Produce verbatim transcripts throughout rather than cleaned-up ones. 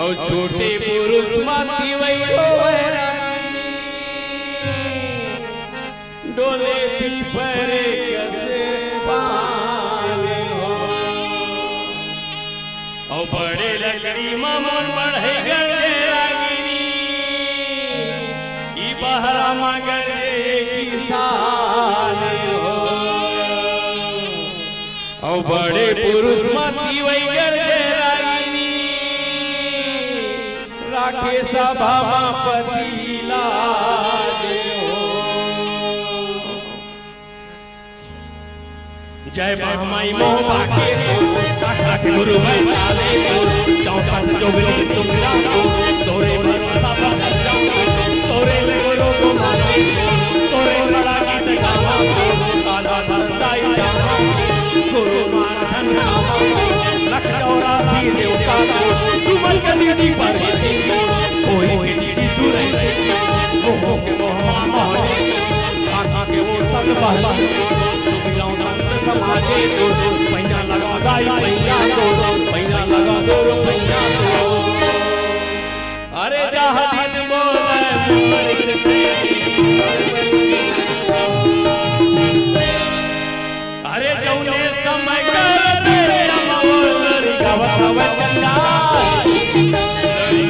अउ छोटे पुरुष म तिवई होवय रागिनी, डोले पीपर कस पान हो। अउ बड़े लकड़ी म मोर बढ़ई गरजे रागिनी, कि बहरा म गरजे किसान हो। अउ बड़े पुरुष म तिवई गरजे रागिनी, राखे सभा म पति लाज हो। जय महामाई मोह बाके तो, काका के गुरु भाई पाले तो, चौसठ चौगली सुंदरा तो, तोरे भरोसा पर जाऊं तो, तोरे में गुरु को माने तो, तोरे बड़ा गीत गावा तो, काला धरताई जावा तो, गुरु मान धन गावा तो, लख चौरासी देवता तो, डूमर के दीदी पर तो, कोई के दीदी सुरई तो, मोह के मोहवा मोहनी तो, काका के वो सब बहनी तो, तुम जाओ समाजे तो, पैया लगा दाई पैया तो, पैया लगा दो पैया तो। अरे जहाँ दिन बोले मोर के अरे जौने समय कर तेरे अमर गावत हवे चंदा।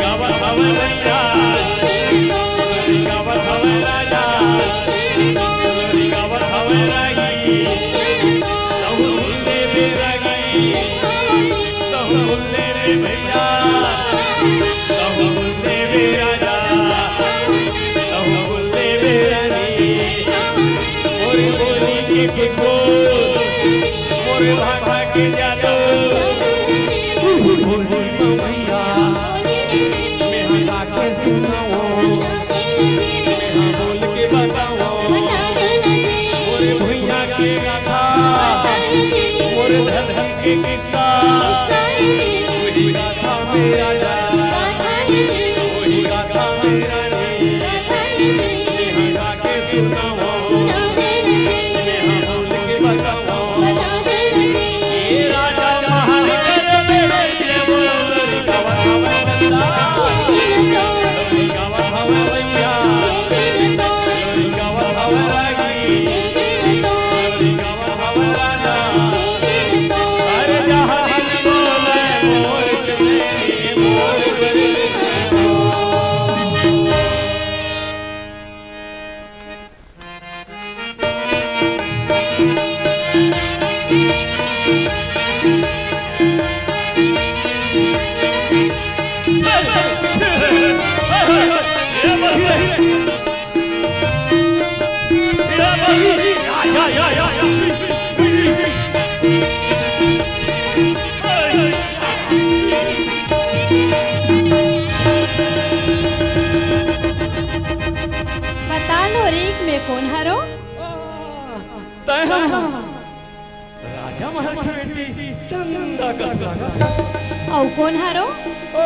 गावत हवे भैया, गावत हवे राजा, गावत हवे रागी, तहु बोल दे बे रागी, तहु बोल दे बे भैया, तहु बोल दे बे राजा, तहु बोल दे बे रानी। मोरे बोली के कुछ बोल, मोरे भाषा के जादू, बोली मवैया। मेहा गा के सुनाओ, मेहा बोल के बताओ, मोरे भुइयां के गाथा, मोरे धरती के किस्सा, वही गाथा मेरा यार, वही गाथा मेरा नी। मेहा गा के सुनाओ, मेहा बोल के बताओ। बता लोरिक, मैं कोन हरो? तैं ह राजा महल के बेटी चंदा कस लागत। अउ कोन हरो? ओ,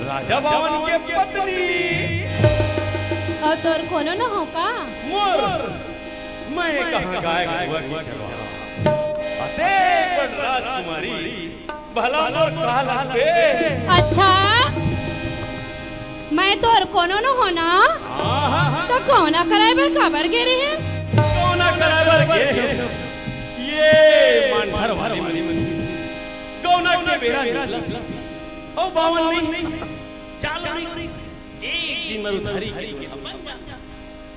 राजा बावन के पत्नी। अउ तोर कोनो न हो का? मोर, मैं कहाँ गाय गरुवा के चरवाहा। अते बड़ राजकुमारी, भला मोर का लगबे? अच्छा, मैं तोर कोनो न हो ना? हाँ, हाँ। तो गौना कराए बर काबर गे रहे? गौना कराए बर गे रहे। ये मंठर वाली मनी मनी। गौना के बेरा निकलत। ओ बावन नहीं। चाल रे। एक दिन मैं उधारी के अपन जा।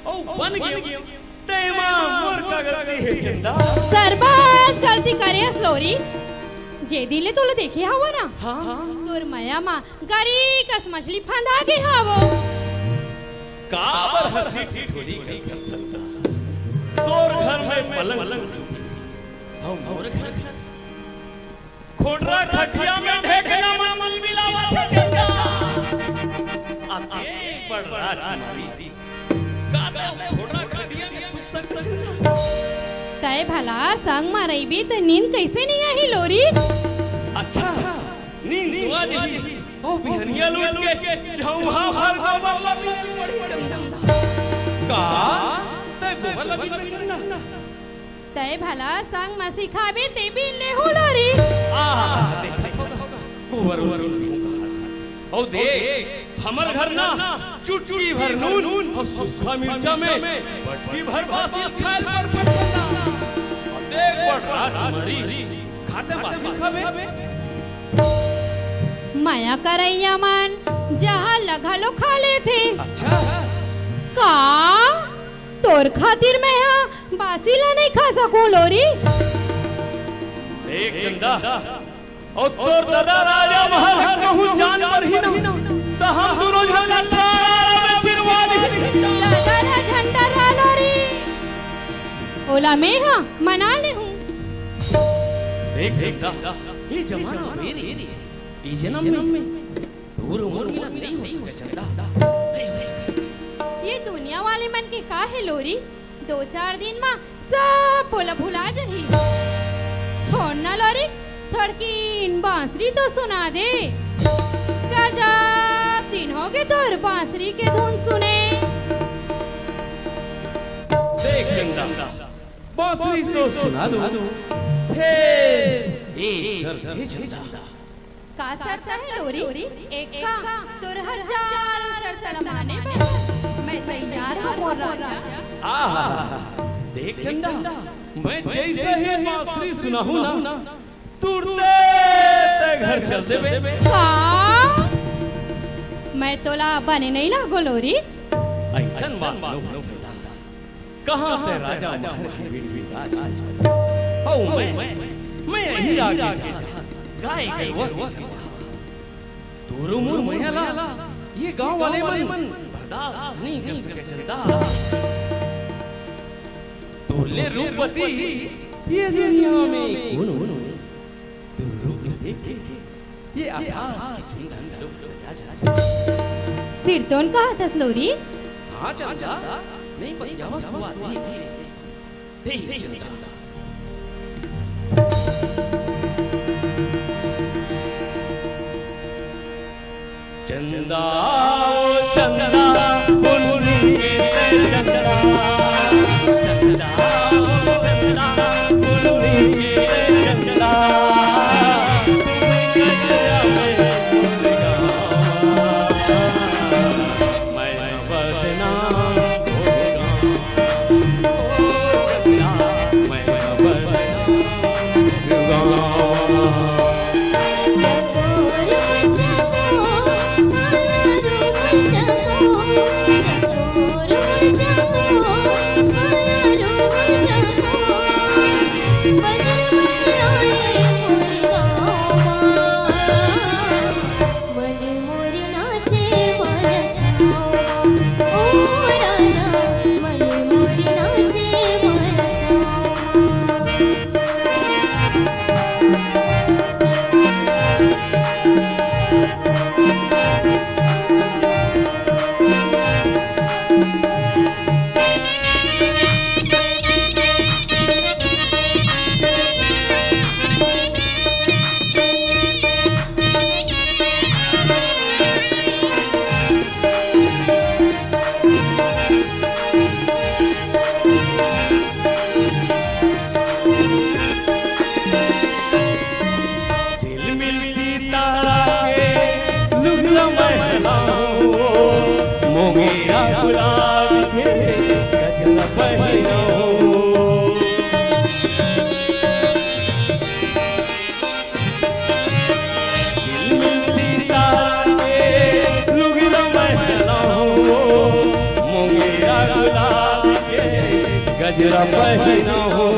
ओ बन गयो। तेमा मोर का गलती हे चंदा। सरबस गलती करे हस लोरी। जे दिन ले तोला देखे हवं ना, हाँ। तोर मया मा गरी कस मछली फंदा गे हवं। काबर हंसी ठिठोली करथस चंदा? तोर घर में पलंग सुखी, हम मोर घर खोटरा खटिया में ढेकना मन मिलावत हे चंदा। अते बड़ राजकुमारी, का तैं खोटरा खटिया में सुख सकत चंदा? तैं भला संग मा रहिबे त नींद कइसे नइ आही लोरी? अच्छा, नींद तो आ जाही। ओ बिहनिया लूट के झौंहा भर गोबर ला बिने पड़ी चंदा। का? तैं गोबर ला बिने चंदा? तैं भला संग म सिखाबे ते बिन ले हो लोरी। आ, देखत हो, गोबर उबर उबर। अउ देख, हमर घर ना चुटकी भर नून अउ सूखा मिर्चा में बटकी भर बासी खाए ल पड़थे चंदा। अउ देख बड़ राजकुमारी, खाते बासी खाबे। मया करइया मन जहर ल घलो खा लेथे। अच्छा। का तोर खातिर मैं हा बासी ला नइ खा सकूं लोरी? देख चंदा, अउ तोर ददा राजा महाराज कहूं जान परही ना, त हम दूनों झन ला टाड़ा में चिरवा दिही। ददा ला झंडा ला लोरी, ओला मैं हा मना लेहूं। देख चंदा, ये जमाना मेरे, ये जन्म में तोर उमर मिला नइ हो सके चंदा, नइ हो सके। ये दुनिया वाले मन के का हे लोरी, दो चार दिन मा सब बोला भुला जाही। छोड़ ना लोरी, थोड़किन बांसुरी तो सुना दे। गजब दिन होगे तोर बांसुरी के धुन सुने। देख चंदा, बांसुरी तो सुना दूं, फेर एक शर्त हे चंदा। का शर्त हे लोरी? एक का? तोर हजारों शर्त ला माने बर मैं तैयार हंव मोर राजा। आहा, देख चंदा, मैं जइसे ही बांसुरी सुनाहूं ना, तुरते तैं घर चल देबे। का? मैं तोला बने नइ लागों लोरी? अइसन बात नोहय चंदा। कहां तैं राजा महर के बेटी राज, अउ मैं, मैं इही राज के गाय गरुवा के चीज। तोर उमर मया ला ये गांव वाले मन बर्दाश्त नइ कर सके चंदा। तोर ले रूपवती ये दुनिया में कोनो नोहय। तोर रूप ल देख के ये आकाश के चिंता घलो बदला जाथे। सिरतोन कहत हस लोरी? हां चंदा, नइ बतियावस तो आदमी। हे चंदा। चंदा, ओ चंदा, बुलबुल के चंदा, चंदा, ओ चंदा, बुलबुल के चंदा। झिलमिल सितारा के लुगरा महलाओ, मोंगेरा गुलाब के गजरा पहिनाओ। झिलमिल सितारा के लुगरा महलाओ, मोंगेरा गुलाब के गजरा पहिनाओ।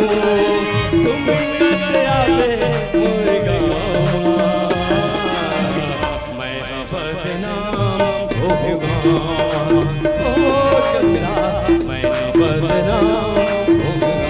तुम नगरिया में मोर गाँव, मैं बदनाम होगा। ओ चंदा, मैं बदनाम होगा।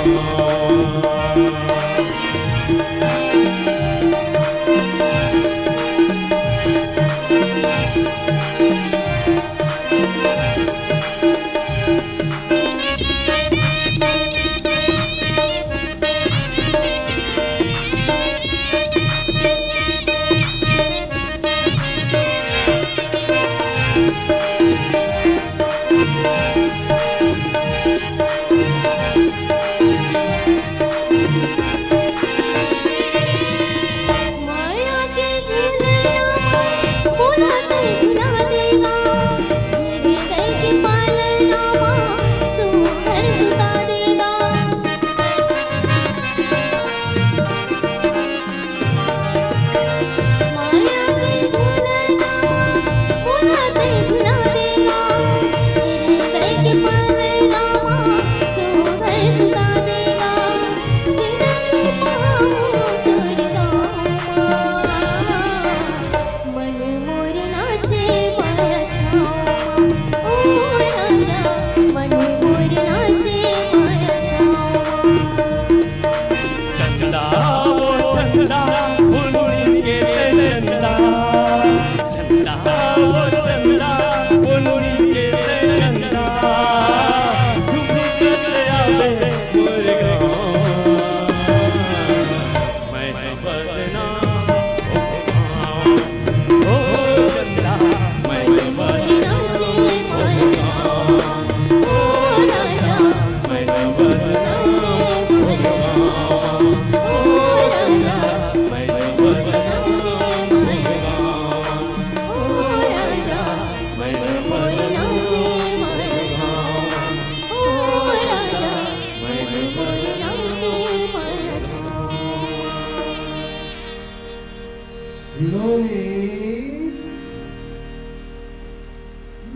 लोरी,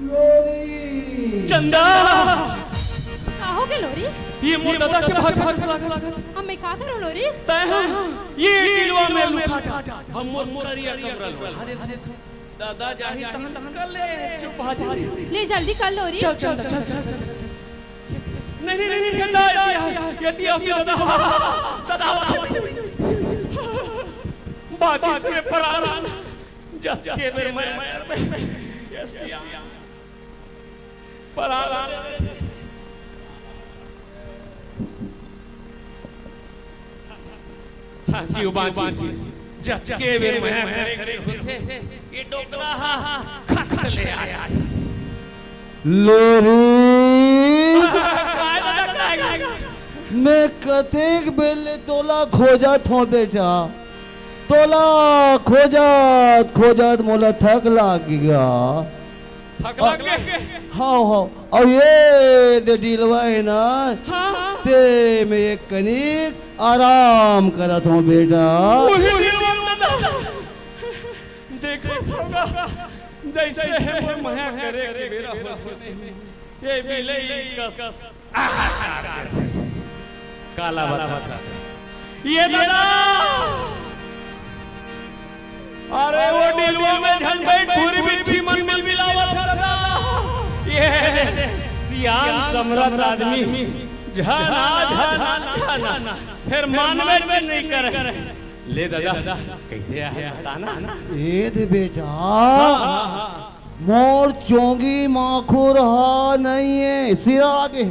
लोरी। चंदा! का हो गे लोरी? ये मोर ददा के भाग भाग स्वागत। अब मैं का करूं लोरी? तैं ह ये टिलवा में लुका जा। हम मोर करिया कमरा लोढ़ा देथन। ददा जाही तहन कर ले, चुप आ जा। ले जल्दी कर लोरी। चल, चल, चल, चल, चल, चल। नहीं, नहीं, नहीं, नहीं, चंदा, ये, ये, ये, ये, ददा, ददा, बात इसमें फरार। जब के बेर मैं, मैं, मैं, ये सिया, फरार। हाँ, जीव बाँची। जब के बेर मैं करे के होथे, ये डोकरा हा खट ले आया। लोरी। काय दादा, काय, काय? मैं कतेक बेर ले तोला खोजत हों बेटा, तोला खोजत खोजत मोला थक लाग गे। थक लाग गे? हाँ, हाँ। अउ ये दे डिलवा हे ना, हाँ। ते में एक कनिक आराम करत हों बेटा। उही डिलवा दादा। देखो सौदा, जैसे हे मोर मया करे के बेरा होथे। ये बिलई कस। काला बता। ये दादा! अरे वो डिलवा में झन बइठ, भूरी बिच्छी मन मिलमिलावत हे दादा। ये सियान समरथ आदमी झन आ, झन आ, झन आ। फेर मानबे नहीं करे। ले दादा, कैसे आहे बता ना? ए दे बेटा, हाँ, हाँ, हाँ। मोर चोंगी माखुर हा नहीं हे, सिरा गे।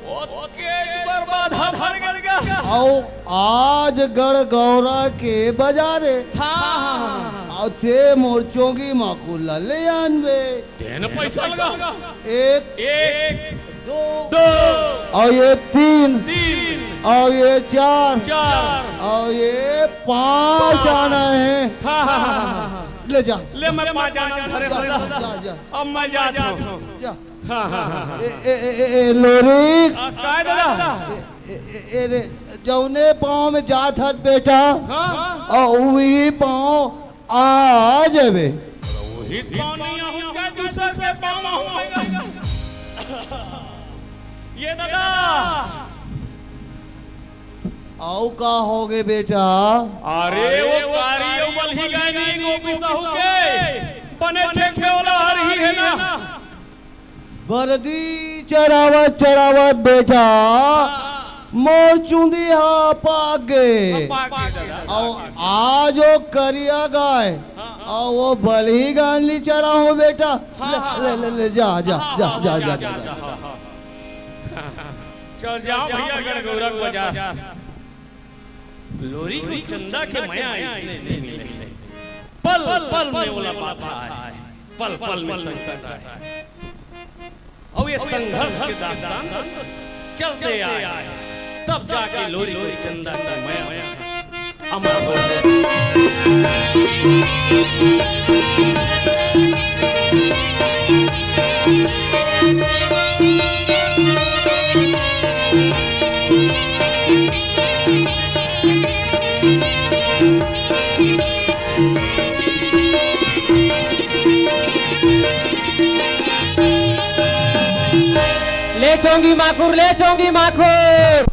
ओतके बर्बाद हा भर गे गा। अउ आज गढ़ गौरा के बजार हे। हाँ, हाँ, हाँ, हाँ। अउ ते मोर चोंगी माखुर ला ले आनबे। तेन पैसा लगा। एक, एक, दो, दो, अउ ये तीन, तीन, अउ ये चार, चार, अउ ये पाँच पाँच। आना हे। हाँ, हाँ, हाँ, हाँ, हाँ। ले जा। ले, मैं पाँच आना धरे जा, हूँ। जा, जा, जा। अब मैं जात हूँ। जा। हाँ, हाँ, हाँ, हाँ। ए, ए, ए, ए, ए, लोरी। आ, काय दादा? ए, ए, ए, ए, रे, जौने पाँव में जात हस बेटा, हाँ। अउ उही पाँव आ जाबे। वही पाँव नहीं आहूँ, का दूसर के पाँव आहूँ? ये दादा, अउ का होगे बेटा? अरे वो कारी अउ बलही गाय नहीं, गोपी साहू के बने ठेके वाला हर ही हे ना। बरदी चरावत चरावत बेटा, मोर चुंदी हा पाक गे। पाक गे दादा, अउ पाक गे। आज ओ करिया गाय, हाँ, हाँ। अउ ओ बलही गाय नी चराहूँ बेटा। हाँ, ले, हाँ, ले, हाँ। ले, ले, जा, जा, हाँ, जा, हाँ, जा, हाँ, जा, जा, जा, जा। जा, हाँ, हाँ। चल जाओ भैया, गढ़ गौरा के बाजार। लोरी को चंदा के मया इसने नहीं मिले। पल पल में ओला बाधा आए, पल पल में संकट आए। अउ ये संघर्ष के दास्तान चलते आए, तब जाके लोरी को चंदा के मया अमर हो। ले चोंगी माखुर, ले चोंगी माखुर।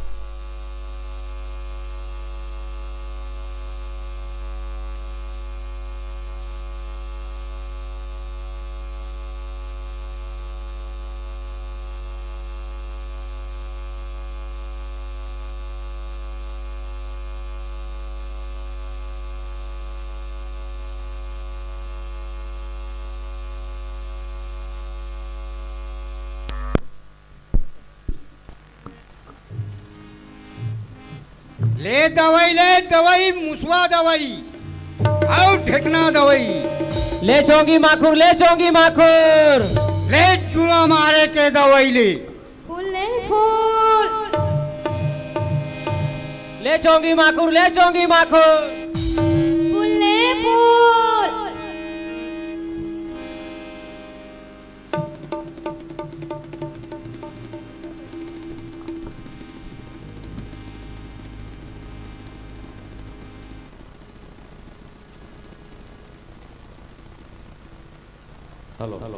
ले दवई, ले दवई, मुसवा दवई, अउ ढेकना दवई। ले चोंगी माखुर, ले चोंगी माखुर। ले जुआ मारे के दवई ले। फूल ले फूल। ले चोंगी माखुर, ले चोंगी माखुर। फूल ले फूल। Hello, hello.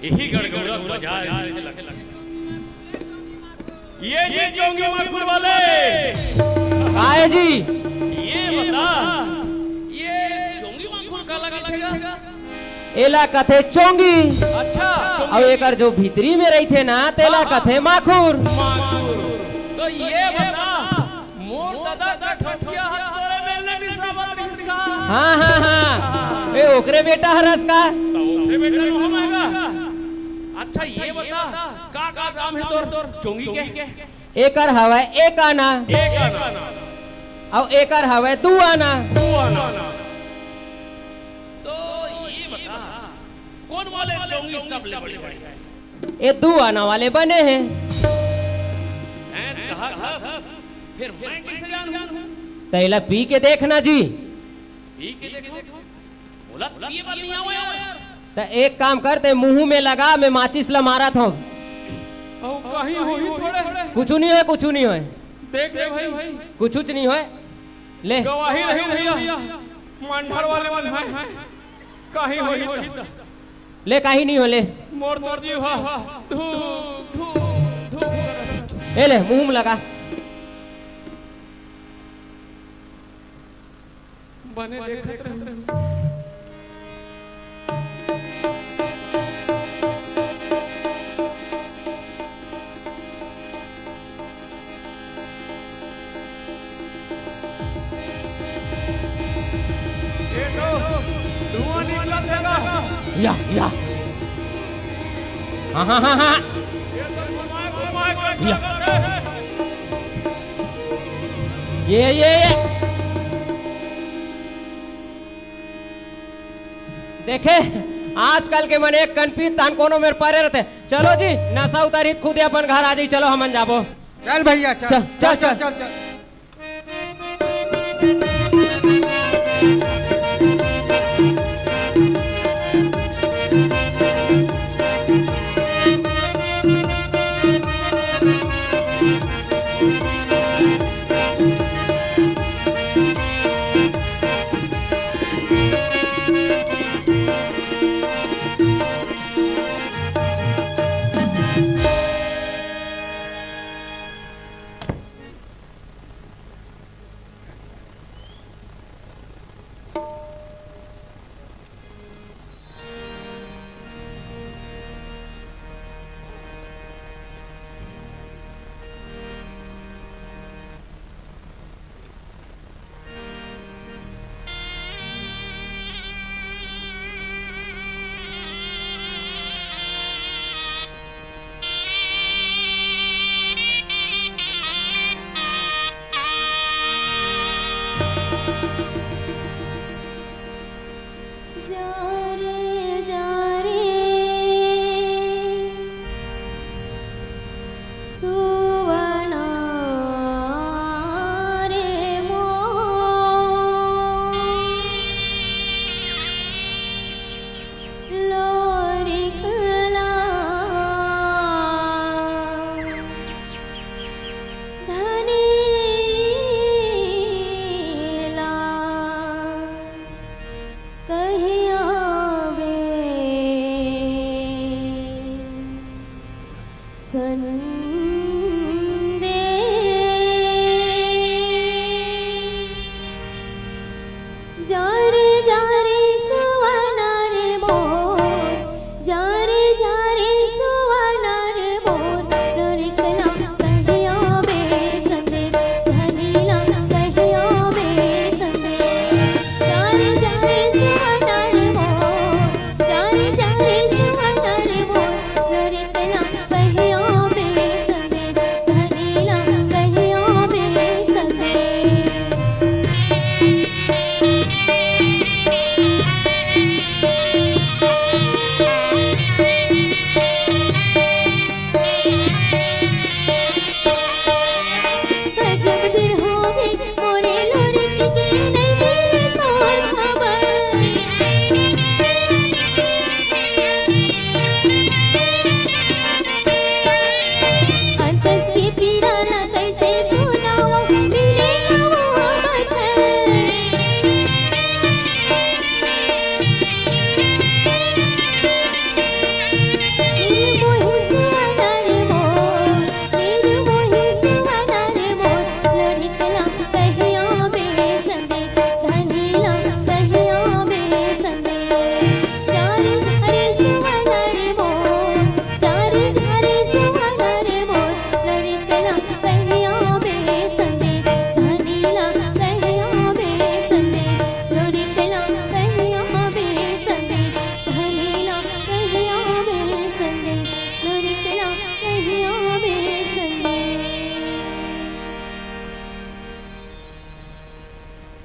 यही गड़गौरा बजा जैसे लगता है। ये जी चोंगी माखुर वाले। आए जी। ये बता, ये चोंगी माखुर का लगा था? एला कथे चोंगी। अच्छा। अउ एकर जो भीतरी में रहिथे ना, तेला हाँ, हाँ। कथे माखुर। माखुर। तो ये बता, मोर ददा का ठोकिया हर तोरे मेल ले बिसावत रहिस का? हाँ, हाँ, हाँ। ए, ओकरे बेटा हरस का? तो ओकरे बेटा नो हमारा। अच्छा, ये बता, का, का काम हे तोर, तोर चोंगी के? एकर हवय एक आना। एक आना। अउ एकर हवय दू आना। दू आना। तो ये बता, कोन वाले चोंगी सबले बढ़िया हे? ए दू आना वाले बने हे। मैं कहा था, फिर मैं कैसे जानूं? त एला पी के देखना जी। पी के देखो। बोला, ये बात नहीं आओ यार। त एक काम कर, ते मुंह में लगा, मैं माचिस ला मारत हंव। अउ कहीं होही थोड़े। कुछु नहीं होय, कुछु नहीं होय। देख ले भाई। कुछुच नहीं होय। ले। गवाही रही भैया, मंडर वाले मन हैं। कहीं होही त। ले, कहीं नहीं होय, ले। मोर तोर जीव हा धूक, धूक, धूक करत हे। ए ले, मुंह में लगा। बने देखत रहू। ये तो धुआं निकलत हे गा। या, या। हाँ, हाँ, हाँ, हाँ। ये तो घुमाए, घुमाए के या। ये, ये, ये। देखे, आजकल के मन एक कन पीत तान कोनो मेर परे रहिथे। चलो जी, नशा उतारी, खुदे अपन घर आ जाई। चलो, हमन जाबो। चल भैया, चल। चल, चल, चल, चल। चल, चल।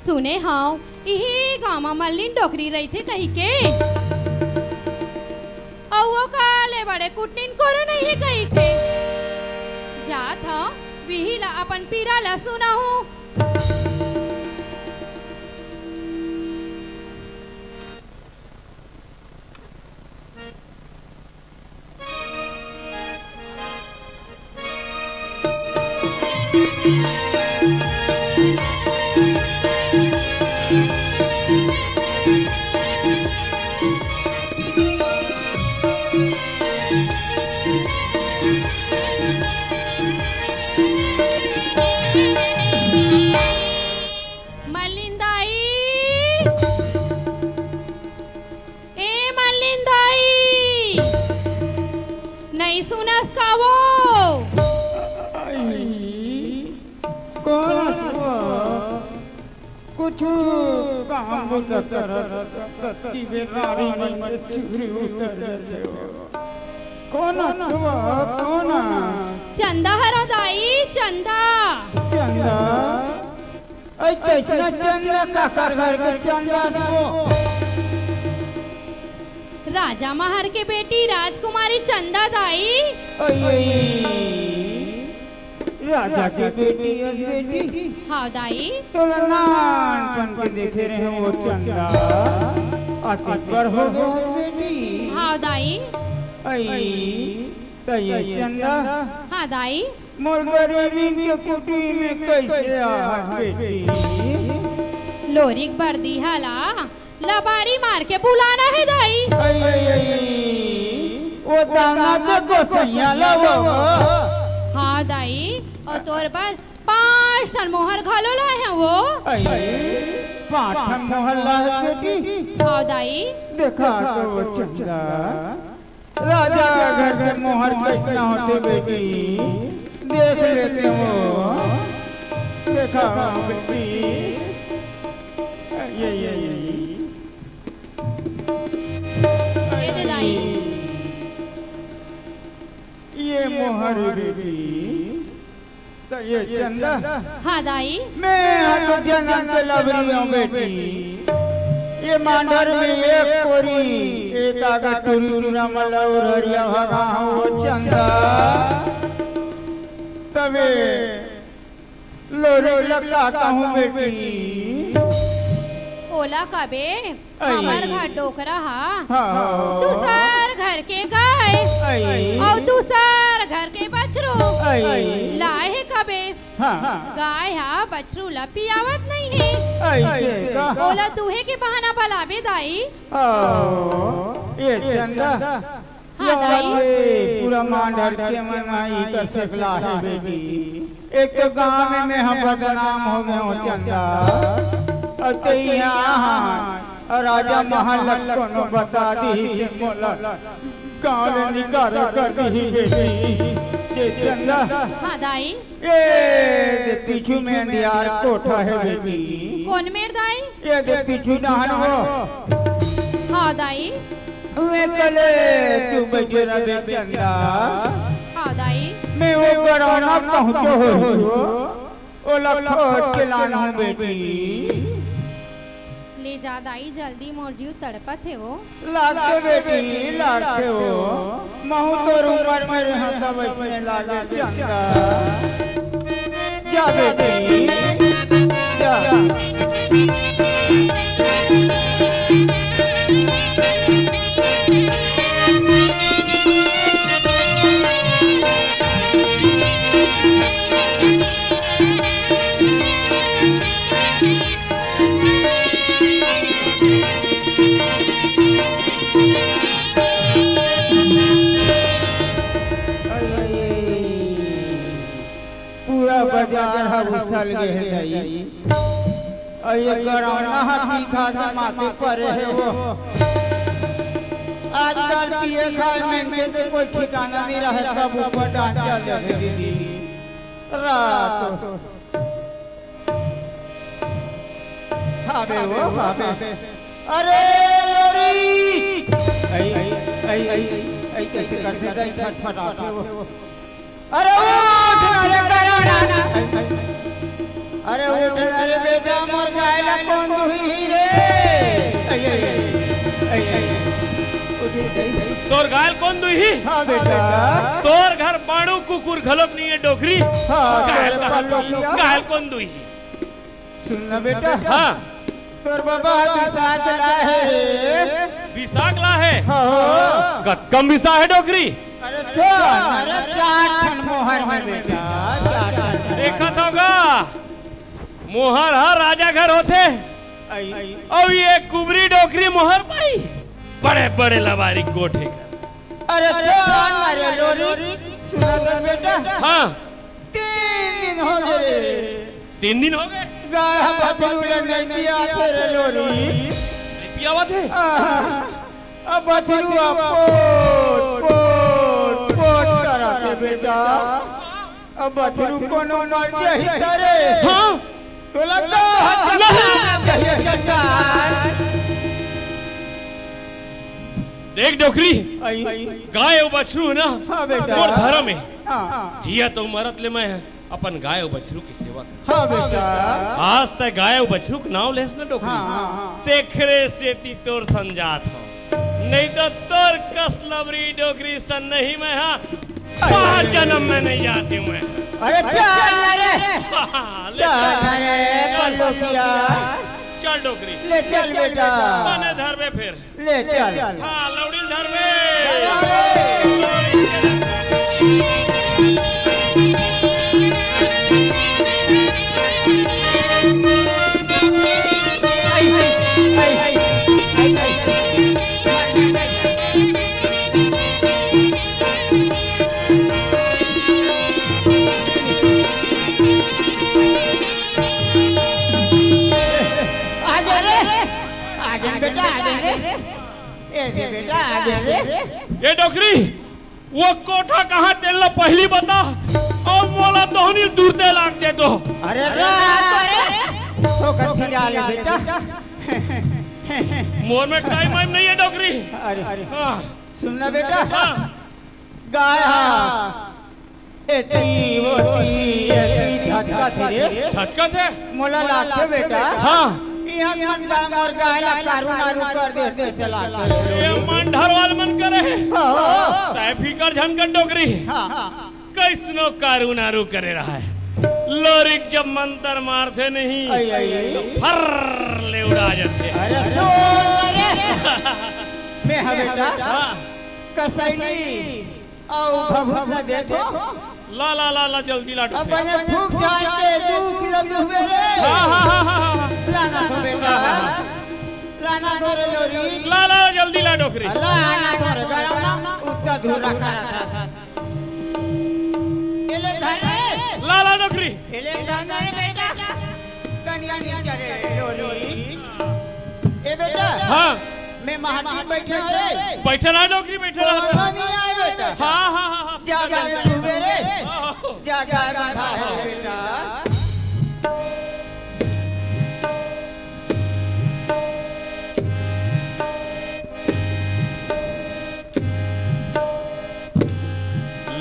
सुने हंव, इही गांव म मल्लिन डोकरी रहिथे कहिके। अउ ओकर ले बड़े कुटनीन कोनो नइ हे कहिथे। जात हंव, बिही ला अपन पीरा ला सुनाहूं। मल्लिन दाई, ए मल्लिन दाई, नइ सुनस का वो? आई, कोन हस वो? कुछु काम बुता करत, ततकी बेर रारी मन के चुहरी उतर जाथे वो। कोन हस वो? कोन? चंदा हरंव दाई, चंदा। चंदा? अई, कइसना चंदा, काकर घर के चंदा हस वो? राजा महर के बेटी राजकुमारी चंदा दाई। अई, अई, राजा के बेटी हस बेटी? हाव दाई। तोला नानपन के देखे रहेंव वो चंदा, अतेक बड़ हो गे हस बेटी। हाव दाई। अई, त ये चंदा? हां दाई। मोर गरीबी के कुटी में कइसे आहस बेटी? लोरिक बरदी हला लबारी मार के बुलाना हे दाई। अई, अई, अई, वो दाना के गोसइया ला वो। हां दाई, अउ तोर बर पांच ठन मोहर घलो लाए हंव वो। अई, पांच ठन मोहर लाए हस बेटी? हां दाई। देखा तो वो चंदा, राजा घर के मोहर कइसना होथे बेटी, देख लेते हो, देखा बेटी, ये, ये, ये। ये दे दाई। ये मोहर बेटी, त ये चंदा? हां दाई। मैं ह तो जनम के लबरी हंव बेटी। ये मांडर में एक कोरी, एक आगा टुरी टुरा मन ला उरहरिया भगा हंव वो चंदा। तभे लोरिक ला का कहूं बेटी? ओला कबे अई। हमर घर डोकरा हा हां, हां। दूसर घर के गाय अई। अउ दूसर घर के बछरू अई। लाए हे कबे। हां। गाय हा बछरू ला पियावत नइ हे। अइसे का? ओला दूहे के बहाना बलाबे दाई। ओ, ये चंदा। हां, दाई। ये पूरा मांडर के मन म इकर सेकला हे बेटी। एक तो गांव में मैं ह बदनाम हो गे हंव चंदा, अउ तइहां राजा महर ल कोनो बता दिही के मोला गांव ले निकारे कर दिही बेटी। ये चंदा। हां, दाई। ये दे पीछू में अंधियार कोठा हे बेटी। कोन मेर दाई? ये दे पीछू डहन वो। हां, दाई। उहे कले तू बइठे रह बे चंदा। हां, दाई। मैं वो गरौना पहुंचो हो, ओला खोज के लानहूं बेटी। ले जा दाई, जल्दी, मोर जीव तड़पत हे वो। लागथे बेटी, लागथे वो। महूं तोर उमर में रहेंव तब अइसने लागे चंदा। जा बेटी, जा। पूरा बजार ह उसल गे हे दाई। अउ ये गरौना ह पी खा के माथे परे हे वो। आजकल पिए खाए में के कोई ठिकाना नइ रहे, कब ऊपर डांचा लगे दीदी। रात हाबे वो, हाबे। अरे लोरी! अई, अई, अई, अई, कइसे करथे दाई, छटपटाथे वो। अरे उठ ना रे, करो ना। अरे उठ ना रे बेटा, मोर गाय ला कोन दुही रे? अई, अई, अई, अई, अई। तोर गाय ल कोन दुही? हाँ बेटा। तोर घर बाड़ू कुकुर घलोक नइ हे डोकरी। हाँ, गाय ल तोर कहाँ, बाप लोग गाय ल कोन दुही? सुन ना बेटा। हाँ। तोर बाबा बिसाख ला हे। बिसाख ला हे? हाँ। कतका म बिसाहे डोकरी? अरे चल, अरे चार ठन मोहर में बेटा, चार ठन मोहर। देखत हव गा, मोहर ह राजा घर होथे, अई। अउ ये कुबरी डोकरी मोहर पाही, बड़े बड़े लबारी गोठे कर। अरे चल ना रे लोरी, सुना कर बेटा। हाँ। तीन दिन हो गे रे। तीन दिन हो गे? गाय ह बछरू ल नइ पियावत हे रे लोरी। नइ पियावत हे? आहा, अब बछरू ह पोट, पोट, पोट करत हे बेटा। अब बछरू कोनो मर जाही त रे। हाँ। तोला तो हत्या नहीं। करना चाहिए सरकार। देख डोकरी, अई। गाय अउ बछरू हे ना, हाँ बेटा। मोर धरम हे। हाँ। जिया तो मरत ले मैं अपन गाय अउ बछरू के सेवा कर। हाँ बेटा। आज तैं गाय अउ बछरू के नाव लेस ना डोकरी। हाँ, हाँ, हाँ। तेखरे सेती तोर संग जात हंव। नइ तो तोर कस लबरी डोकरी सन नहीं मैं हा। पाँच जनम में नइ जात हंव मैं। अरे चल ना रे। ले चल चल। ना रे, पल्लू किया। चल डोकरी। ले चल बेटा। बने धरबे फेर। ले चल। हाँ, लौड़ी ल धरबे। आगे रे, आगे बेटा, आगे रे। ए दे बेटा, आगे रे। ए डोकरी, वो कोठा कहाँ तेला पहिली बता, अउ मोला तोहनी दूर दे लाग दे तो। अरे रे, तो कर फिरा ले बेटा। मोर में टाइम वाइम नहीं हे डोकरी। अरे, अरे। हाँ। सुन ना बेटा। हाँ। गाय हा। एती ओती, एती झटकत हे रे। झटकत हे? मोला लागथे बेटा। हाँ। इहाँ मन का मोर गाय ला कारू नारू कर दे, तइसे लागथे। ये मन ढरवाल मन करे। हाँ। तैं फिकर झन कर डोकरी। हाँ। कइसनो कारू नारू करे रहय। लोरिक जब मंतर मारथे नहीं, अई, अई। तो फर्र ले उड़ा जाथे। अरे सो, अरे। मैं हा बेटा। हाँ। कसैली। अउ भभूत ला दे तो। ला, ला, ला, ला, जल्दी ला डोकरी। अपने फूक झाड़ के दू किलो दुहबे रे। हाँ, हाँ, हाँ, हाँ, हाँ। लाना तो बेटा। हाँ, हाँ, हाँ। लाना तो रे लोरी। ला, ला, जल्दी ला डोकरी। लाना तो रे गरम ना, उत्ता धूरा करा था। ये ले धर रे। ला, ला डोकरी। ये ले धर रे बेटा। कनिया नी चढ़े लोरी। ए बेटा। हाँ। मैं महल में बैठे हंव रे। बैठे रहा डोकरी, बैठे रहा। कोनो नहीं आए बेटा। हाँ, हाँ, हाँ, हाँ। जा, जा, तू मेरे। हाँ, हाँ। जा, जा, जा, जा, बेटा।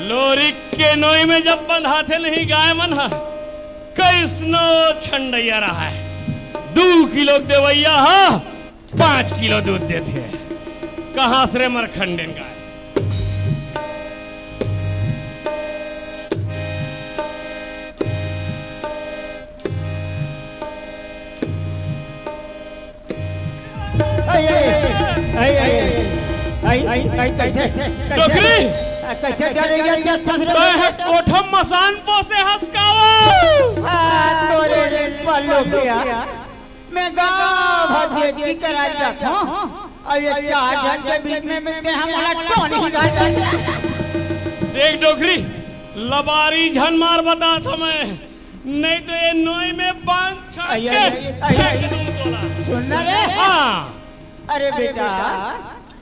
लोरिक के नोई में जब बंधाथे नहीं गाय मन ह, कइसनो छंडइया रहय, दू किलो देवइया ह, पाँच किलो दूध देथे। कहाँ से रे मरखंडेन गाय? आई, आई, आई, आई, आई, आई, आई, कइसे, कइसे, डोकरी! आ, कइसे डरे ये अच्छा, अच्छा से तैं ह कोठा मसान पोसे हस का वो? आ, तोरे रे पल्लू किया। मैं गाँव भर जेजकी करा जात हूँ। अब ये चार झन के बीच में, में ते हमला टोनी ही घर कर। देख डोकरी, लबारी झन मार बतात हंव मैं, नहीं तो ये नोई में बांध छाट आई, के आई, आई, आई, फेंक दूं तोला। सुन ना रे। हाँ। अरे बेटा,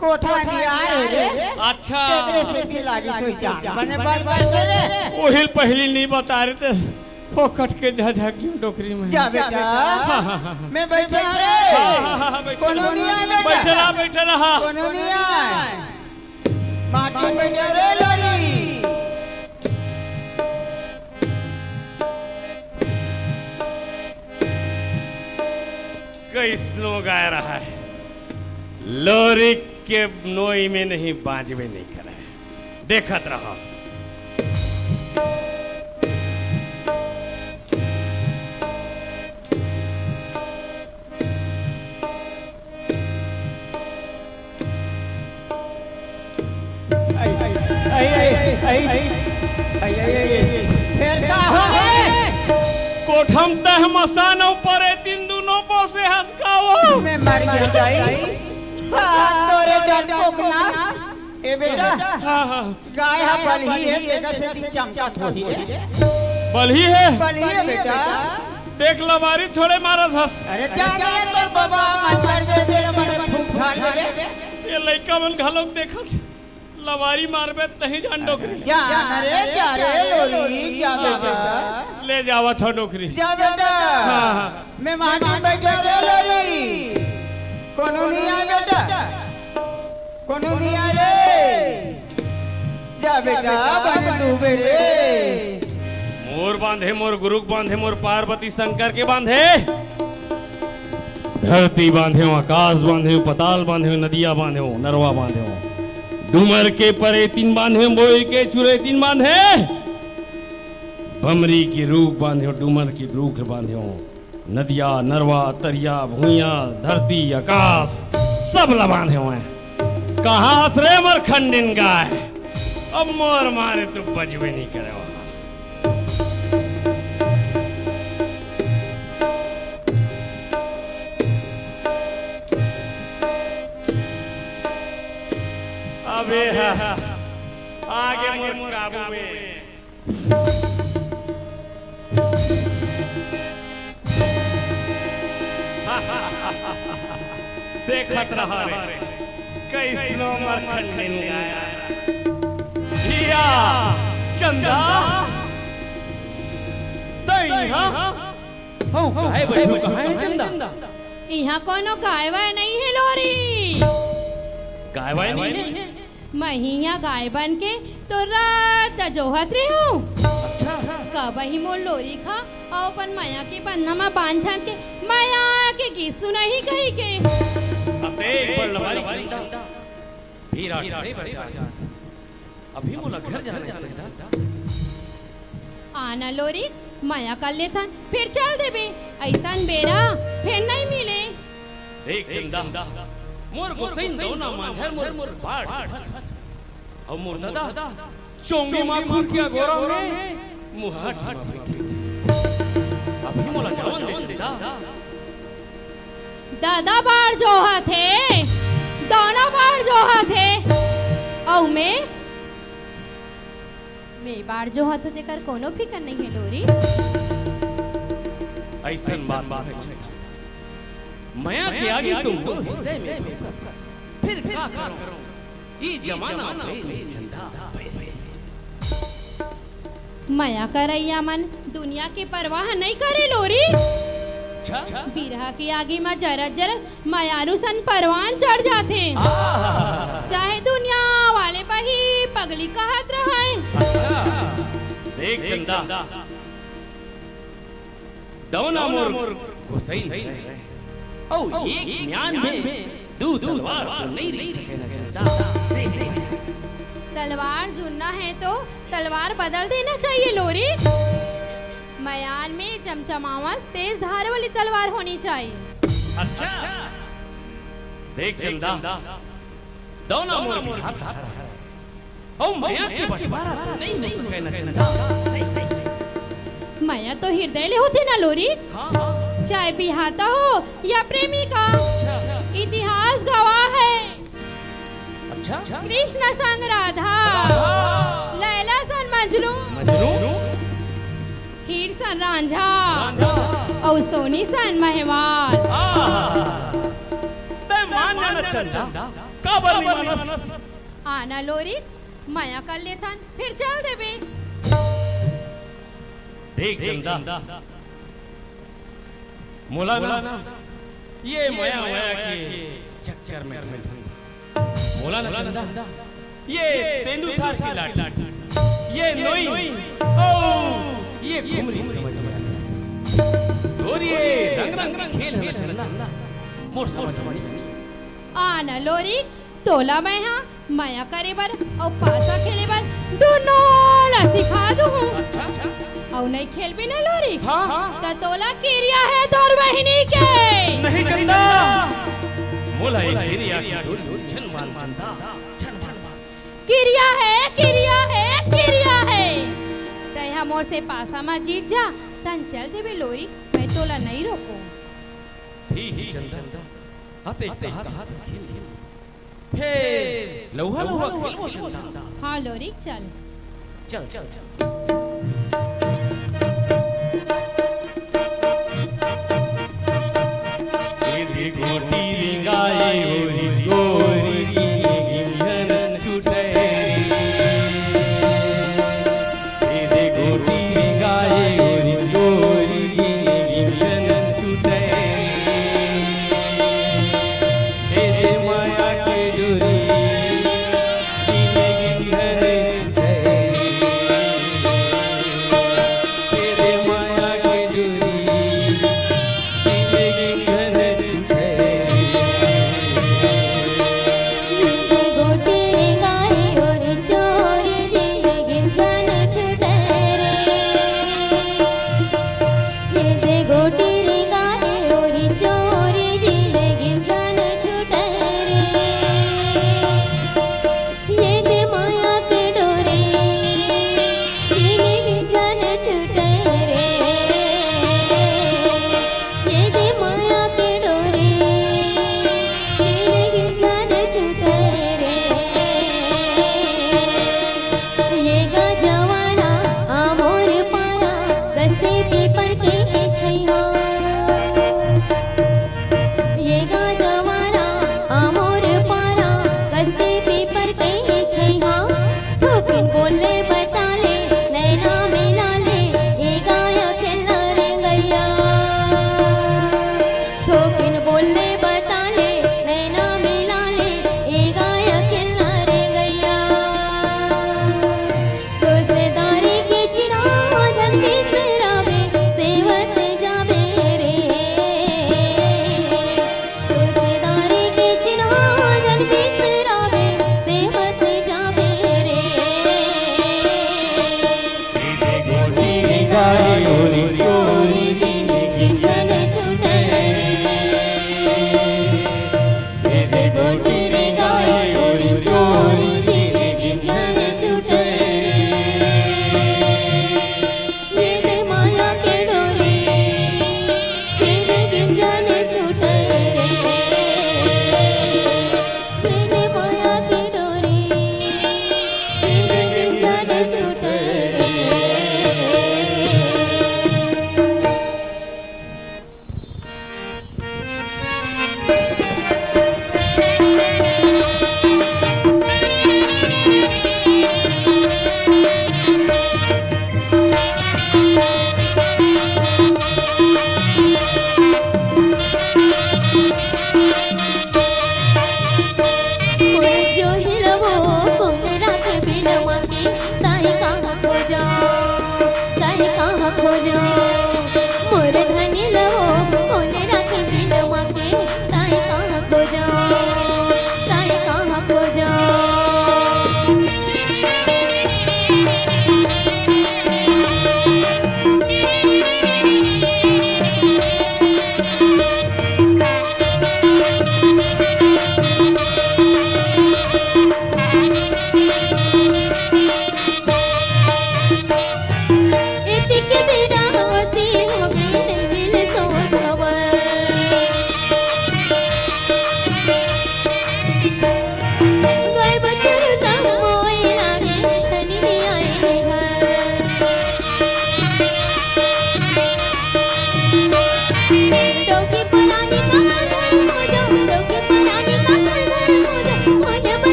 कोठा दिया है रे। अच्छा। तेरे से की लागी सोई जान। बने बाल बाल करे। ओहिल पहली नहीं बता रहे थे। फोकट के झझक गयो डोकरी में। जा बेटा। हाँ, हाँ, हाँ, हाँ। मैं बैठे हंव रे। हाँ, हाँ, हाँ, हाँ, बैठे कोनो रहा। नहीं आए बेटा। बैठे रहा, बैठे रहा। कोनो नहीं आए। माटी में बैठे हंव रे लोरी। अइसनो गाय रहय, लोरी के नोई में नहीं बाजबे नहीं करय। देखत रहा। फेर का हो गे? कोठम तह मसान अउ परेतिन दुनो बोसे हस का वो। मैं मर गया दाई। हाँ, तोरे डर कोकना। ए बेटा, हाँ, हाँ। गाय ह बलही हे, तेकर सेती चमकत होही रे। बलही हे? बलही हे बेटा। देख लबारी थोड़े मारत हस। अरे जा रे तोर बाबा, मंतर दे दे, मने फूंक झाड़ देबे। ये लइका मन घलोक देखत, लबारी मारबे तहीं जान डोकरी। जा न रे, जा रे लोरी, जा बेटा। ले जावत हो डोकरी। जा बेटा। हाँ, हाँ। मैं माटी में बैठा रे लोरी। कोनो नहीं आय बेटा। कोनो नहीं आय रे। जा बेटा, बने डूबे रे। मोर बांधे, मोर गुरुक बांधे, मोर पार्वती शंकर के बांधे। धरती बांधे हो, आकाश बांधे हो, पताल बांधे हो, नदिया बांधे हो, नरवा बांधे हो, डूमर के परेतिन बांधे हो, बोइर के चुरेतिन बांधे, बमरी के रूख बांधे हो, डूमर के रूख बांधे हो, नदिया, नरवा, तरिया, भुइयां, धरती, आकाश, सब ला बांधे हों। कहाँ हस रे मोर खंडिन गाय? अब मोर मारे तो बजबे नहीं करे हो। अबे हा, आगे मोर काबू में। देखत रहा रे, कइसनो मोर खंडिन गाय। धिया, चंदा, तैं इहाँ? हौ, गाय बछरू कहाँ हे चंदा? इहाँ कोनो गाय वाय नइ हे लोरी। गाय वाय नइ हे? मैं ही इहाँ गाय बन के तो रात जोहत रेहेंव। अच्छा। कब ही मोर लोरी खा अउ अपन मया के बंधा म बांध छांद के मया के गीत सुनाही कहिके। अबे, एक बार लबारी चंदा। फिर आठ नहीं बजा। अभी मोला घर जाना हे चंदा। आना लोरी, मया कर लेथन, फिर चल देबे। अइसन बेरा फिर नइ मिले। देख चंदा, मोर गोसइन दौना मांझर मोर, मोर बाढ़। अउ मोर ददा, चोंगी माखुर के अगोरा में मुहाट। अभी मोला जावन दे चंदा। ददा बाढ़ जोहत हे, दौना बाढ़ जोहत हे, अउ मैं, मैं बाढ़ जोहत हों तेकर कोनो फिकर नइ हे लोरी। अइसन बात बात हे। मया के आगी तुम, तुम हृदय में फूंकत। फिर का करूं? ई जमाना भइर चंदा भइर। मया करइया मन दुनिया के परवाह नइ करे लोरी। अच्छा। बिरहा के आगी म जरत जरत मयारू सन परवान चढ़ जाथे। आहा। चाहे दुनिया वाले पही पगली कहत रहय। अच्छा। देख चंदा, दौना मोर गोसइन हे। अउ एक म्यान में दू तलवार तो नइ रहि सके न चंदा। तलवार जुन्ना हे तो तलवार बदल देना चाहिए लोरी। मयान में चमचमावस तेज धार वाली तलवार होनी चाहिए। अच्छा। देख चंदा, दौना मोर बिहाता हे। अउ मया के बंटवारा तो नइ हो सके न चंदा। मया तो हृदय ले होथे न लोरी। हाँ, हाँ। चाहे बिहाता हो या प्रेमिका। अच्छा। इतिहास गवाह हे। अच्छा। कृष्ण संग राधा। राधा। लैला सन मजनू। मजनू। हीर सन रांझा। रांझा। अउ सोनी सन महिवाल। आहा। तैं मान जाना चंदा। काबर नइ मानस? आना लोरी, मया कर लेथन, फिर चल देबे। देख चंदा, मोला ना ये मया मया के चक्कर में, मोला ना चंदा, ये तेंदूसार के लाठी, ये नोई, ओ, ये घुमरी समझ में आथे। तोर ये रंग रंग के खेल हे ना चंदा, मोर समझ में नहीं। आ न लोरिक, तोला मैं हा मया करे बर अउ पासा खेले बर दुनो ला सिखा दूहूं। अच्छा, अच्छा। अउ नइ खेलबे न लोरिक, हाँ, हाँ। त तोला किरिया हे तोर बहिनी के। नहीं चंदा, मोला ये किरिया के डोरी झन बांध चंदा, झन बांध। किरिया हे, किरिया हे, किरिया हे। तैं हा मोर से पासा म जीत जा, तहन चल देबे लोरिक, मैं तोला नइ रोकूं। ठीक हे चंदा, अते कहा था खेल। फेर लउहा लउहा खेलबो चंदा। हाँ लोरिक, चल। चल, चल, चल। एदे गोटी रिंगाए ओरी गोरी गिंगन छुटे रे। एदे गोटी रिंगाए ओरी गोरी गिंगन छुटे रे। एदे माया के डोरी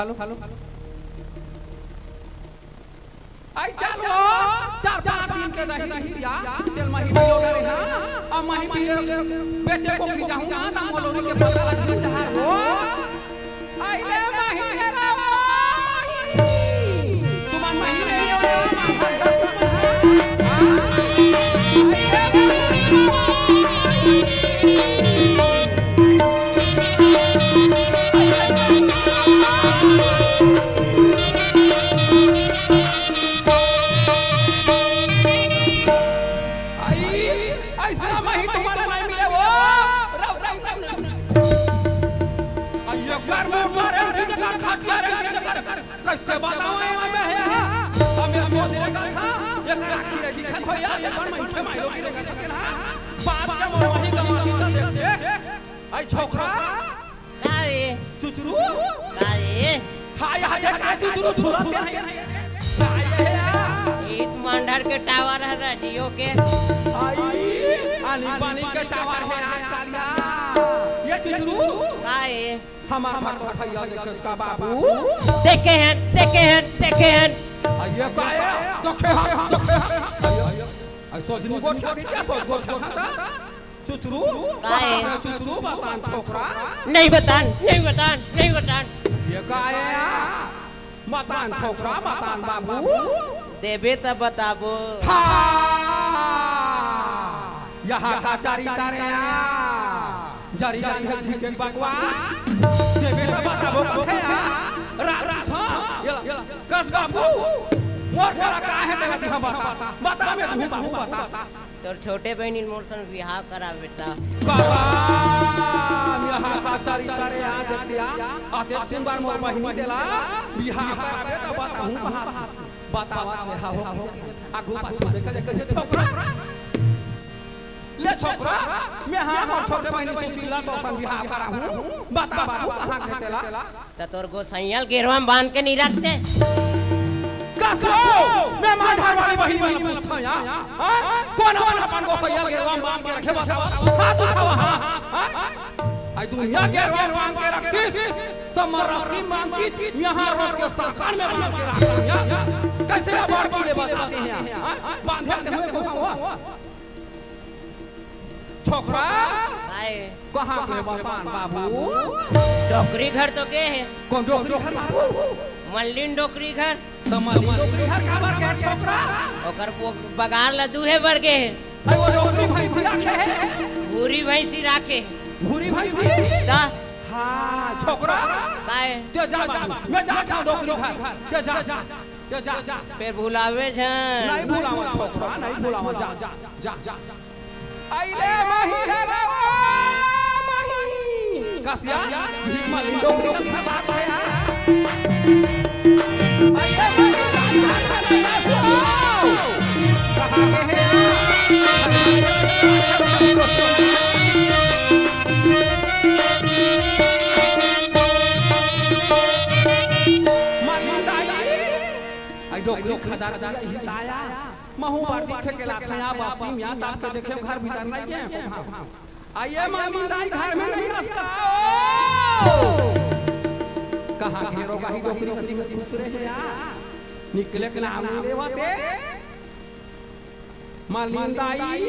हेलो, हेलो। आई चल वो, चार पाँच दिन के रही रहिसिया, तेल मही पियो करे ना, अब मही पियो, बेचे को खिंचाहूँ ना, ना मोलोरी के पता लग जाए हो। आई ले मही मेरा वो, मही। तुमन मही ले लो, माथा दस तुमन। हाँ? आई ले मही। आई, अइसना मही तुम्हारा नहीं मिले वो। रव, रव, रव, रव। आई, ये कर में मारे, उनकी जगह खा, खा रहे, उनकी जगह। कैसे बताऊं, ये में है, हाँ? हम ये सोच रहे था, ये करा की रे, दिखा तो यार, ये कौन मनखे माइलो की रे, करके ना? बात के मोर वही गवा दी तो देख, देख। आई छोकरा। का रे? चुचरू? का रे? हाय, हाय, हाय, का चुचरू झुलत के नहीं? का ये है यार? ईट मांडर के टावर है रे, जियो के। आई, आनी पानी के टावर है आजकल यार। ये चुचरू? का रे? हमार घर तो भैया देखे का बाबू। देखे हैं, देखे हैं, देखे हैं। आ, ये का है? देखे हैं, देखे हैं। आ, ये, आ, ये, आ, सोजनी गोठिया भी क्या सोज गोठिया था? चुचरू? का है? बता दे, चुचरू, बतान छोकरा। नहीं बतान, नहीं बतान, नहीं बतान। ये का है? बतान छोकरा, बतान बाबू। देबे त बताबो। हाँ, यहाँ का चरित्र या। जरी जरी है झिके बकवा। देबे त बताबो कथे या। रा, रा, छ। ये ला, ये ला। कस बाबू। मोर करा का है तेला दिहा बता। बता में तू बाबू बता। तोर छोटे बहिनी मोर संग बिहाव करा बेटा। करा, यहाँ का चरित्र या देखतिया, अतेक सुंदर मोर बहिनी तेला बिहाव कराबे त बताहूँ कहाँ। बतावत ले हा हो, आगू पाछू देखे देखे ये छोकरा। ले छोकरा, मैं हाँ मोर छोटे बहिनी सुशीला तोर संग बिहाव कराहूँ। बता बाबू कहाँ के तेला? त तोर गोसैया ल गेरवा म बांध के नइ रखते? कस लो, मैं मांधार वाली बहिनी मन पूछथंव या। हाँ? कोन मन अपन गोसैया ल गेरवा म बांध के रखे बतावा? हाथ उठावा, हाँ, हाँ, हाँ। आई दुनिया गेरवा म बांध के रखतिस, सब मन रस्सी म बांधतिस, यहाँ रोड के साखर में बांध के रखथंव या। कैसे अबार की ले बताते हैं, हाँ? बांधे ते हुए घुमावा। छोकरा, काय? कहाँ के बतान बाबू? डोकरी घर तो के हे? कोन डोकरी घर बाबू? मल्लिन डोकरी घर। त मल्लिन डोकरी घर काबर के छोकरा? ओकर पो-, बगार ला दूहे बर गे हे। अरे वो डोकरी भैंसी राखे हे? भूरी भैंसी राखे। भूरी भैंसी? त? हाँ, छोकरा। काय? ते जा बाबू, मैं जाथंव डोकरी घर। ते जा, जा। जा, जा, जा। फेर भुलावे झन। नहीं भुलावा छोकरा, नहीं भुलावा, जा, जा, जा, जा। अइले मही रे रे ओ मही। कसिया, भीख मांगी डोकरी का बात है यार। अइले मही रे रे ओ। कहाँ के है यार? मही दाई। आई डोकरी खदर दिया ही ताया। महू बरदी छेके लाथया बस्ती मिया ताप के देखे घर भीतर नहीं गए। आइए मामी दाई घर में नहीं रसता। कहाँ घेरो गाही डोकरी कती में खुश रहे या। निकले के नाम नहीं लेवते। मालिन दाई।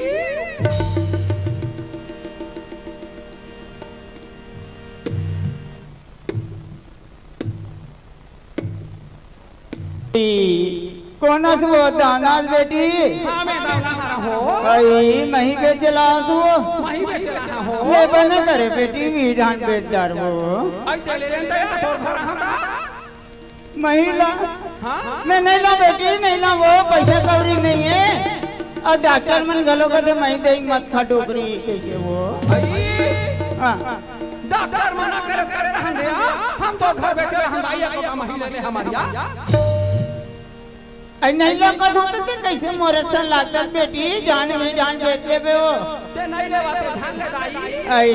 कोन अस वो दानाल बेटी? हाँ, मैं दाना हरा हो। अई, मही बेचला अस वो। मही बेचला हो। ले बने करे बेटी, वी धान बेच डार वो। अई, ते ले लेन दया, तोर घर हाँ ता। महिला। हाँ? मैं नहीं ला बेटी, नहीं ला वो, पैसा कौड़ी नहीं है। अउ डॉक्टर मन घलो कथे, मही दई मत खा डोकरी, कहिके वो। अई। हाँ। डॉक्टर मना करे, करे रहन दे, आ? हम तो घर बेचे रहन दाई, एको का मही ले ले हमर या। अई नहीं लौकत हो तो ते कैसे मोरे सन लागत बेटी, जान भी जान बेच लेबे हो। ते नहीं लेवा ते जान ले दाई। अई।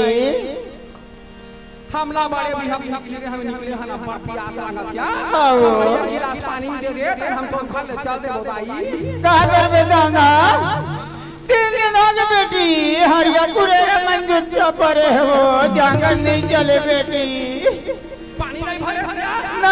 हमला बड़े भी हम निकले, हम निकले हन, अपन पियास लागत या। आओ। हम एक गिलास पानी दे दे, ते हम तो घर ले चल देबो दाई। का करबे दादा? तीन दिन हो गए बेटी, हरिया कुरेरा मन जुच्छा परे हो, जांगर नहीं चले बेटी। पानी नहीं भरे से? ना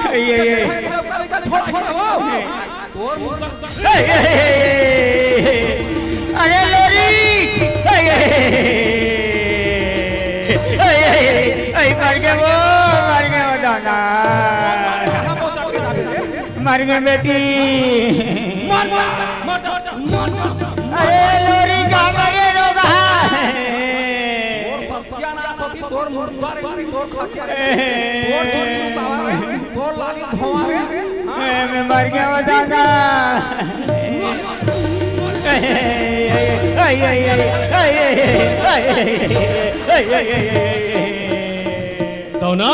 ये, ये। लड़का, लड़का, छोड़ा, छोड़ा, वो। तोर मुर्दा। ए, ए, ए, ए, ए, ए। अरे लोरी। ए, ए, ए, ए, ए, ए, ए, मर गे वो, मर गे वो दादा। मर गे बेटी। मर जा, मर जा, मर जा। अरे लोरी का मर गे रोगा। तोर सत्यानाश होती, तोर मुर्दा रे, तोर खटिया रे, तोर चोरी लुटावा रे, तोर लाली धोवा रे। ए, मैं मर गया हूँ दादा। दौना,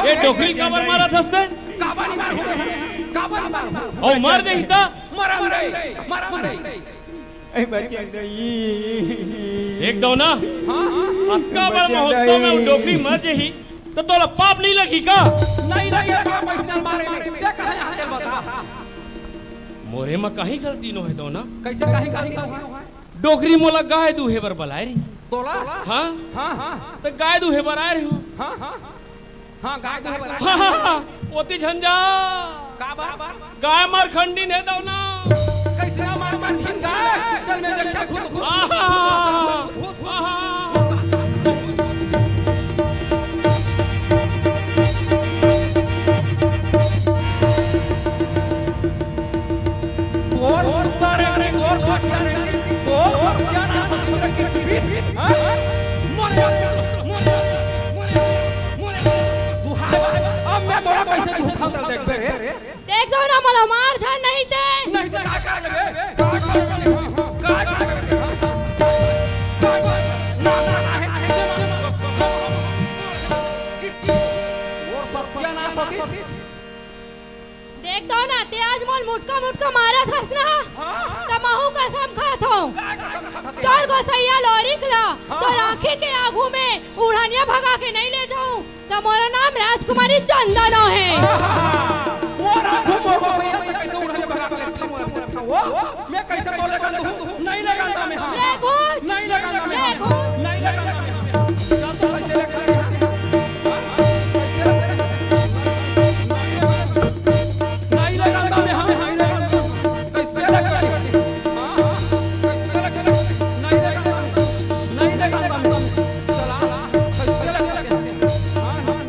ये डोकरी काबर मारत हस ते? काबर मार हो? काबर मार हो? ओ मर जाही ता? मरन दे, मरन दे। ए बच्चा दाई। देख दौना, हाँ, हाँ। अतका बड़ महोत्सव में वो डोकरी मर जही, त तोला पाप नहीं लगी का? नहीं लगे पाप ऐसने मारे में। ते कहे आते बता। मोरे में कहीं गलती नो है दौना। कैसे कहीं गलती नो है? डोकरी मोला गाय दूहे बर बलाए रही। तोला? हाँ? हाँ, हाँ। त गाय दूहे बर आए रही हूँ। हाँ, हाँ, हाँ। हाँ, गाय दूहे बर। हाँ, हाँ, हाँ, ओती झन जा। का बा? गाय मर खंडिन हे दौना। कैसे मर खंडिन गाय? चल मैं देखा खुद, खुद, खुद, आहा, खुद, खुद, खुद। आहा। तोर मुर्दा रे, तोर खटिया रे, तोर सत्यानाश होती रे किसी भी, हाँ? मर जा, मर जा, मर जा, मर जा। तू हाय, अब मैं तोरा कैसे तू उठा देख बे रे। देख दौना, मोला मार झन नहीं ते। नहीं तो का कर लेबे? का कर लेबे? का कर लेबे? का कर? ना, ना, ना, है, है, ना, ना, ना। वो सत्यानाश होती। देख दौना, ते आज मोला मुटका मुटका मारत हस ना, हाँ। त महू कसम खात हूँ। का कसम खात हस? तोर गोसैया लोरिक ला, हाँ, तोर हाँ। आँखी के आगू में उड़निया भगा के नहीं ले जाऊँ, त मोरो नाम राजकुमारी चंदा नो हे। आहा! मोर आँखी मोर गोसैया त कैसे उड़निया भगा के लेथे मोर, लेथे वो? मैं कैसे तो लेगन दूँ? नहीं लेगन दा मैं, हाँ। ले घूस। नहीं लेगन दा मैं, हाँ। ले घूस। नहीं लेगन दा मैं, हाँ। चल तो कैसे लेगन दा मैं, हाँ। नहीं लेगन दा मैं, हाँ, नहीं लेगन दा। कैसे लेगन दा? हाँ, हाँ। कैसे लेगन दा? नहीं लेगन दा मैं। नहीं लेगन दा मैं। चला, कैसे लेगन दा? हाँ, हाँ।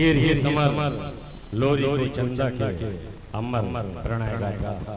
गिरही समर लोरी को चंदा के अमर प्रणय गाथा।